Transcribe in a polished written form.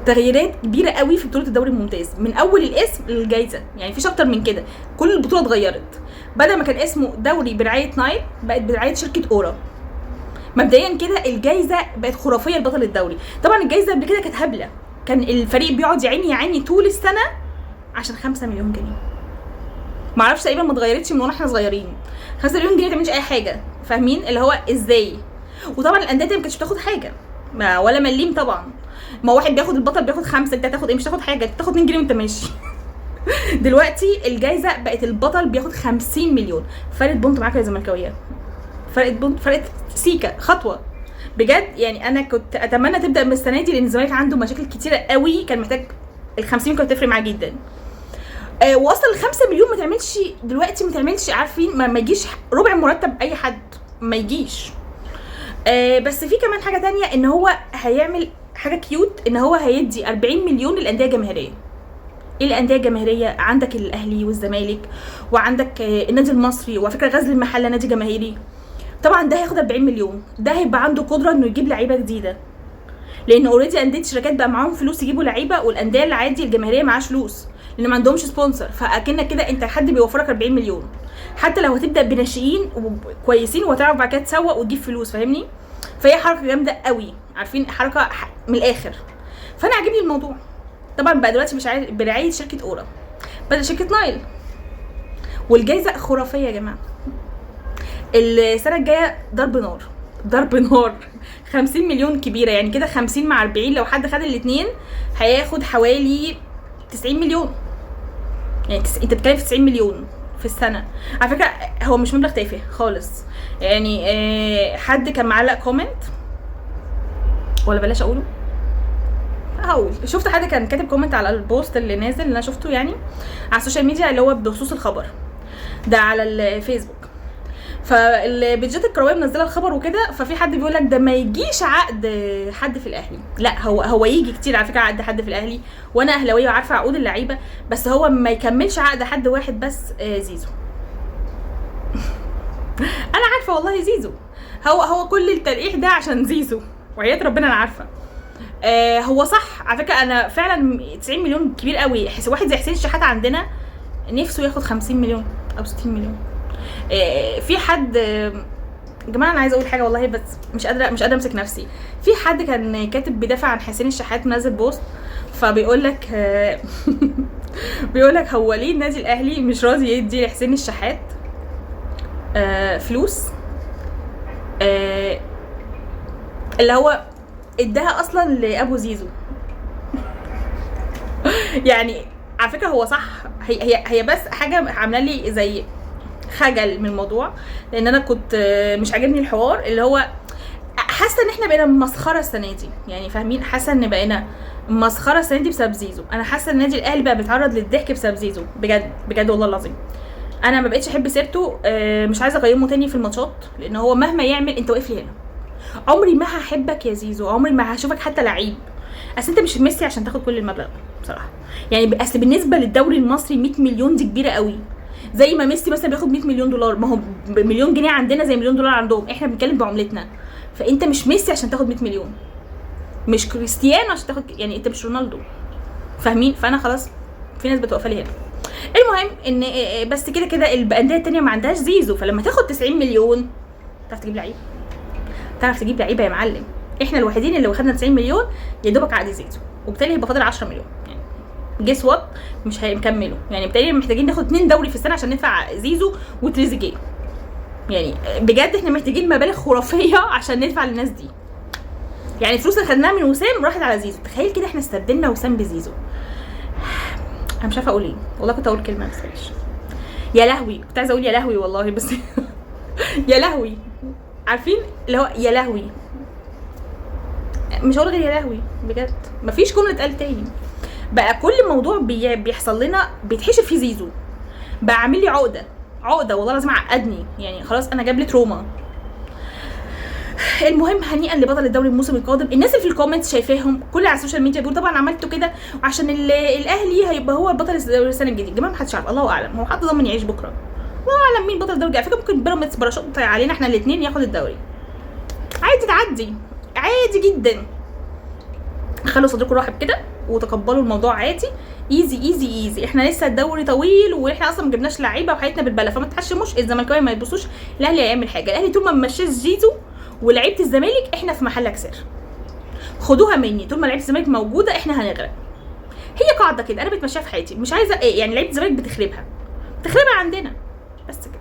تغييرات كبيرة قوي في بطوله الدوري الممتاز، من اول الاسم للجائزه، يعني مفيش اكتر من كده. كل البطولة اتغيرت، بدل ما كان اسمه دوري برعاية نايل بقت برعاية شركة اورا. مبدئيا كده الجائزة بقت خرافية لبطل الدوري. طبعا الجائزة قبل كده كانت هبلة، كان الفريق بيقعد يا عيني يا عيني طول السنة عشان 5 مليون جنيه. معرفش تقريبا ما اتغيرتش من واحنا صغيرين. 5 مليون جنيه ما تعملش اي حاجة، فاهمين اللي هو ازاي؟ وطبعا الاندية دي ما كانتش بتاخد حاجة، ما ولا مليم طبعا. ما واحد بياخد البطل بياخد 5، انت هتاخد ايه؟ مش هتاخد حاجة، انت تاخد 2 جنيه وانت ماشي. دلوقتي الجايزة بقت البطل بياخد 50 مليون. فرقت point معاك يا زملكاويه، فرقت point، فرقت سيكه خطوة بجد. يعني انا كنت اتمنى تبدا من السنة دي، لان الزمالك عنده مشاكل كتيرة قوي، كان محتاج ال 50 كانت تفرق معاه جدا. واصلا ال 5 مليون ما تعملش دلوقتي، ما تعملش، عارفين ما يجيش ربع مرتب اي حد، ما يجيش. بس في كمان حاجة تانية، ان هو هيعمل حاجة cute، ان هو هيدي 40 مليون للاندية الجماهيرية. ايه الاندية الجماهيرية؟ عندك الاهلي والزمالك، وعندك النادي المصري، وعلى فكرة غزل المحلة نادي جماهيري. طبعا ده هياخد 40 مليون، ده هيبقى عنده قدره انه يجيب لعيبة جديدة، لان already اندية الشركات بقى معاهم فلوس يجيبوا لعيبة، والاندية العادي الجماهيرية معاش فلوس لان ما عندهمش sponsor. فاكنك كده انت حد بيوفرك 40 مليون، حتى لو هتبدا بناشئين كويسين وهتعرف بعد كده تسوق وتجيب فلوس، فاهمني؟ فهي حركة جامدة قوي، عارفين حركة من الاخر. فانا عاجبني الموضوع. طبعا بقى دلوقتي مش عارف برعاية شركة اورا بدل شركة نايل، والجايزه خرافية يا جماعة. السنة الجاية ضرب نار، ضرب نار. 50 مليون كبيرة، يعني كده 50 مع 40، لو حد خد الاثنين هياخد حوالي 90 مليون. يعني انت بتتكلم في 90 مليون في السنة. على فكرة هو مش مبلغ تافه خالص يعني. حد كان معلق comment، ولا بلاش اقوله، هقول شفت حد كان كاتب comment على ال post اللي نازل اللي انا شفته يعني على ال social media، اللي هو بخصوص الخبر ده على الفيسبوك. فالبيجات الكروية منزله الخبر وكده، ففي حد بيقول لك ده ما يجيش عقد حد في الاهلي. لا، هو يجي كتير على فكرة عقد حد في الاهلي، وانا اهلاويه وعارفه عقود اللعيبة، بس هو ما يكملش عقد حد واحد بس. زيزو. انا عارفه والله زيزو، هو كل التلقيح ده عشان زيزو، وحياة ربنا انا عارفه. هو صح على فكرة، انا فعلا 90 مليون كبير قوي. واحد زي حسين الشحات عندنا نفسه ياخد 50 مليون او 60 مليون. في حد، يا جماعة انا عايزه اقول حاجة والله بس مش قادرة امسك نفسي. في حد كان كاتب بيدافع عن حسين الشحات، منزل post، فبيقول لك، بيقول لك هو ليه النادي الاهلي مش راضي يدي لحسين الشحات فلوس، اللي هو اداها اصلا لابو زيزو. يعني على فكرة هو صح، هي بس حاجة عامله لي زي خجل من الموضوع، لان انا كنت مش عاجبني الحوار اللي هو حاسه ان احنا بقينا مسخرة السنة دي، يعني فاهمين؟ حاسه ان بقينا مسخرة السنة دي بسبب زيزو. انا حاسه ان النادي الاهلي بقى بيتعرض للضحك بسبب زيزو، بجد بجد والله العظيم. انا ما بقتش احب سيرته، مش عايزه اقيمه تاني في الماتشات، لان هو مهما يعمل انت واقف لي هنا. عمري ما هحبك يا زيزو، عمري ما هشوفك حتى لعيب، اصل انت مش ميسي عشان تاخد كل المبلغ ده بصراحة. يعني اصل بالنسبة للدوري المصري 100 مليون دي كبيرة قوي، زي ما ميسي مثلا بياخد 100 مليون دولار، ما هو مليون جنيه عندنا زي مليون دولار عندهم، احنا بنتكلم بعملتنا. فانت مش ميسي عشان تاخد 100 مليون، مش كريستيانو عشان تاخد، يعني انت مش رونالدو، فاهمين؟ فانا خلاص في ناس بتوقف لي هنا. المهم ان بس كده كده الاندية التانية ما عندهاش زيزو، فلما تاخد 90 مليون تعرف تجيب لعيب، تعرف تجيب لعيبة يا معلم. احنا الوحيدين اللي واخدنا 90 مليون يا دوبك عقد زيزو، وبالتالي هيبقى فاضل 10 مليون، يعني guess what مش هيكملوا. يعني بالتالي محتاجين ناخد 2 دوري في السنة عشان ندفع زيزو وتريزيجيه. يعني بجد احنا محتاجين مبالغ خرافية عشان ندفع للناس دي. يعني الفلوس اللي خدناها من وسام راحت على زيزو، تخيل كده احنا استبدلنا وسام بزيزو. انا مش عارفه اقول ايه والله، كنت اقول كلمة بس بلاش. يا لهوي، كنت عايزه اقول يا لهوي والله، بس يا لهوي، عارفين اللي هو يا لهوي، مش هقول غير يا لهوي بجد، مفيش جملة اتقال تاني. بقى كل موضوع بيحصل لنا بيتحشر فيه زيزو، بقى عامل لي عقده، عقده والله العظيم عقدني، يعني خلاص انا جاب لي trauma. المهم هنيئا لبطل الدوري الموسم القادم. الناس اللي في ال comments شايفاهم كل على ال social media بيقولوا طبعا عملتوا كده عشان الاهلي هيبقى هو بطل الدوري السنة الجديدة. يا جماعة ما حدش عارف، الله اعلم، هو حد ضامن يعيش بكره؟ الله اعلم مين بطل الدوري. على فكرة ممكن بيراميدز باراشوت علينا احنا الاثنين ياخد الدوري عادي، تعدي عادي جدا. خلوا صدركم رحب كده وتقبلوا الموضوع عادي، easy easy easy. احنا لسه الدوري طويل واحنا اصلا ما جبناش لعيبة وحياتنا بالبلا، فما تحشموش الزملكاويه، ما يبصوش الاهلي هيعمل حاجة. الاهلي طول ما مشاش زيزو ولعيبة الزمالك احنا في محلك سر، خدوها مني، طول ما لعيبة الزمالك موجودة احنا هنغرق. هي قاعدة كده انا بتمشيها في حياتي، مش عايزه ايه يعني لعيبة الزمالك بتخربها عندنا بس كده.